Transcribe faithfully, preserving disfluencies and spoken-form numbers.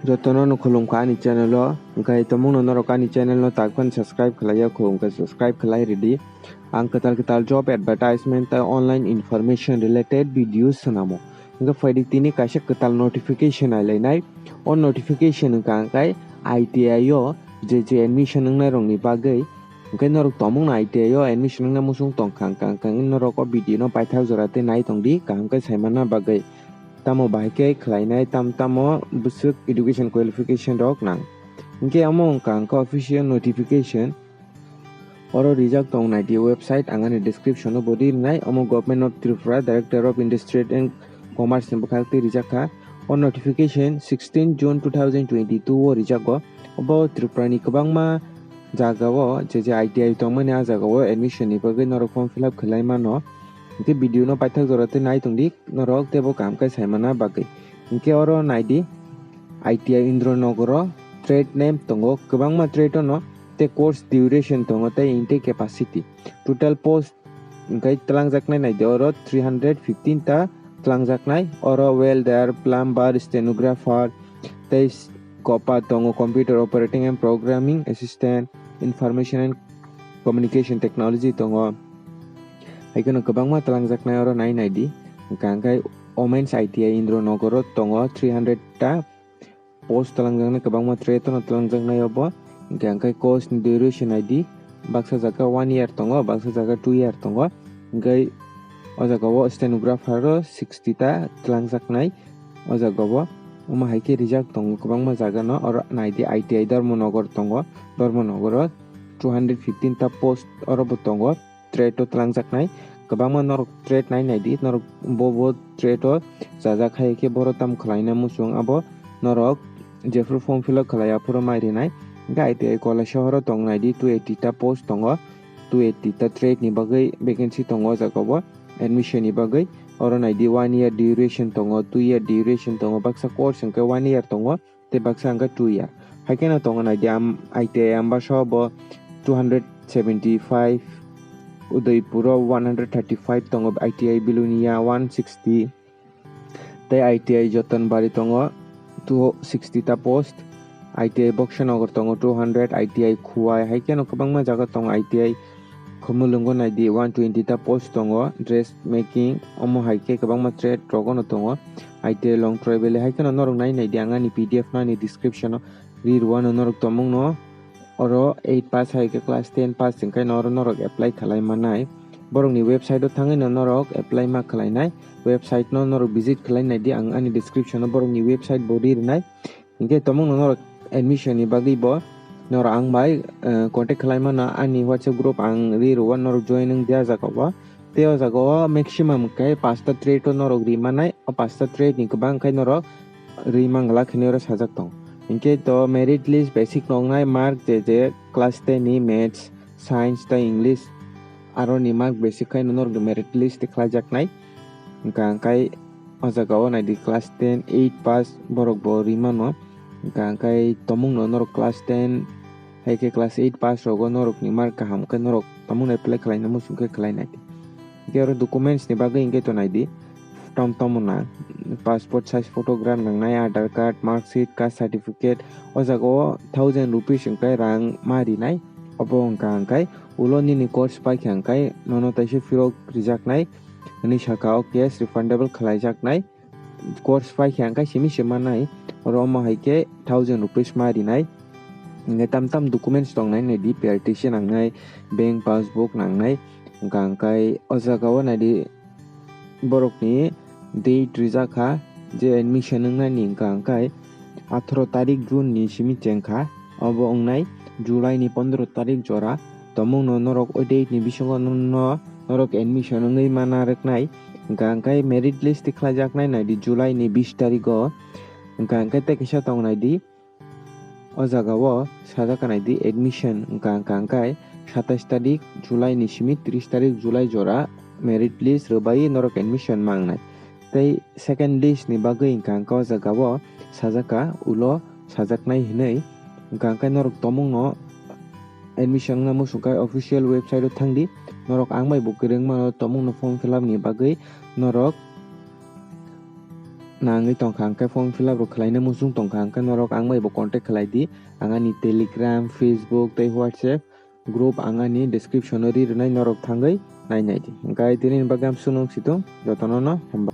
Jotono no khulumkha ani channel o, hwnkhe tomungno norok ani channel no tak phano subscribe khlai ya kho, hwnkhe subscribe khlai ridi. Ang kwtal kwtal job advertisement tei online information related videos swnamo. Hwnkhe phaidi tini kaisa kwtal notification nailainai. O notification wngkha hwnkhe I T I o je je admission wngnai rokni bagwi. Hwnkhe norok tomungno I T I o admission wngna muchung tongkha, hwnkha hwnkhe norok o video no paithak jora tei nai tongdi kaham khe saimanna bagwi. Tamo bahai khe khlainai, tam tamo bwswk education qualification rok nang. Hwnkhe omo wngkha hwnkhe official notification. Oro rijak tong naidi website, ang ani description o bo rinai. Omo Government of Tripura, Director of Industry and Commerce ni bwkhak twi rijak kha. O notification sixteen June two thousand twenty-two o rijago. Obo Tripura ni kwbangma jaga o je je I T I tongmani, a jaga o admission ni bagwi norok form fill up khlai mano. Hwnkhe video no paithak jora tei nai tongdi norok, tei bo kaham khe saimana bagwi. Hwnkhe oro naidi, I T I Indranogoro trade name tongo, kwbangma trade ono, tei course duration tongo, tei intake capacity. Total post hwnkhe twlangjaknai naidi oro three hundred fifteen ta twlangjaknai, oro welder, plumber, stenographer, tei s-, kopa tongo, computer operating and programming assistant, information and communication technology tongo. Hai kheno kwbangma twlangjaknai oro nai naidi. Hwnkha hwnkhe Women's I T I Indranogoro tongo, three hundred ta post twlangjaknai, kwbangma trade no twlangjaknai obo. Hwnkha hwnkhe course ni duration naidi, baksa jaga one year tongo, baksa jaga two year tongo. Hwnkhe o jaga o stenographer o sixty ta twlangjaknai o jaga o. Omo hai khe rijak tongo kwbangma jaga no. Oro naidi, I T I Dharmanagar tongo, Dharmanagar o two hundred fifteen ta post oro bo tongo. Trade o twlangjaknai. Kwbangma norok trade nai naidi, norok bo bo trade o chajak hai khe boro tam khlaina muchung, abo norok jephru form fill up khlai aphuru mai rinai. Hwnkhe I T I Kailasahar o tong naidi, two eighty ta post tongo, two eighty ta trade ni bagwi vacancy tongo o jaga o admission ni bagwi. Oro naidi, one year duration tongo, two year duration tongo, baksa course hwnkhe one year tongo, tei baksa hwnkhe two year. Hai kheno tongo naidi, am, I T I Ambasa o bo two hundred seventy five, Udaipur o one hundred thirty five tongo, I T I Belonia one sixty, tei I T I Jotonbari tongo two sixty ta post, I T I Boksanagar tongo two hundred, I T I Khowai, hai kheno kwbangma jaga tongo, I T I Khumulwngo naidi, one twenty ta post tongo, dress making, omo hai khe kwbangma trade rogo no tongo. I T I Longtrai Valley, hai kheno norok nai naidi, ang ani P D F no ani description o ri rwano norok tomungno. Oro eight pass hai khe class ten pass hwnkhe no oro norok apply khlai manai. Borokni website o thangwi no norok apply ma khlainai. Website no norok visit khlai naidi, ang ani description o borokni website bo ri rwnai. Hwnkhe tomungno norok admission ni bagwi bo norok ang bai, eh, contact khlai mano, ani WhatsApp group ang ri rwo, norok join wng di a jaga o. Tei o jaga o maximum khe pasta trade o norok ri manai, o pasta trade ni kwbang khe norok ri mangla khe oro sajak tong. Hwnkhe to merit list basic no wngnai mark je je class ten ni maths, science tei English, aro ni mark basic khe norok merit list khlai jaknai. Hwnkha hwnkhe o jaga o naidi class ten, eight pass borok bo ri mano. Hwnkha hwnkhe tomungno norok class ten hai khe class eight pass rogo norokni mark kaham khe norok tomungno apply khlaina muchung khe khlai nai. Hwnkhe oro documents ni bagwi hwnkhe to naidi, tom tom nang, passport size photograph nangnai, Aadhaar card, mark sheet, caste certificate, o jaga o thousand rupees hwnkhe rang ma rinai. Obo hwnkha hwnkhe ulo nini course paikha hwnkhe nono taisa phirok rijaknai. Hwnwi saka o cash refundable khlaijaknai. Course paikha hwnkhe simi se manai, oro omo hai khe thousand rupees ma rinai. Hwnkhe tam tam documents tongnai naidi, P R T C nangnai, bank passbook nangnai. Hwnkha hwnkhe o jaga o naidi, borokni date rijak kha je admission wngnani, hwnkha hwnkhe atharo tarik June ni simi chengkha, obo wngnai July ni pondro tarik jora. Tomungno norok o date ni bisingo no, norok admission wngwi mana rwknai. Hwnkha hwnkhe merit list khlaijaknai naidi July ni bis tarigo. Hwnkha hwnkhe tei kisa tong naidi, o jaga o sajak kha naidi admission. Hwnkha hwnkha hwnkhe satais tarik July ni simi tris tarik July jora merit list rwbai norok admission ma wngnai. Tei second list ni bagwi hwnkha hwnkhe o jaga o sajak kha ulo sajaknai hinwi. Hwnkha hwnkhe norok tomungno admission wngna muchung khe official website o thangdi. Norok ang bai bo kwrwng mano tomungno form fill up ni bagwi norok nangwi tongkha, hwnkhe form fill up rok khlaina muchung tongkha, hwnkhe norok ang bai bo contact khlai di. Ang ani Telegram, Facebook tei WhatsApp group ang ani description o ri rwnai, norok thangwi nai nai di. Hwnkhe tini bagwi amsuk nung si thung, jotono no hambai.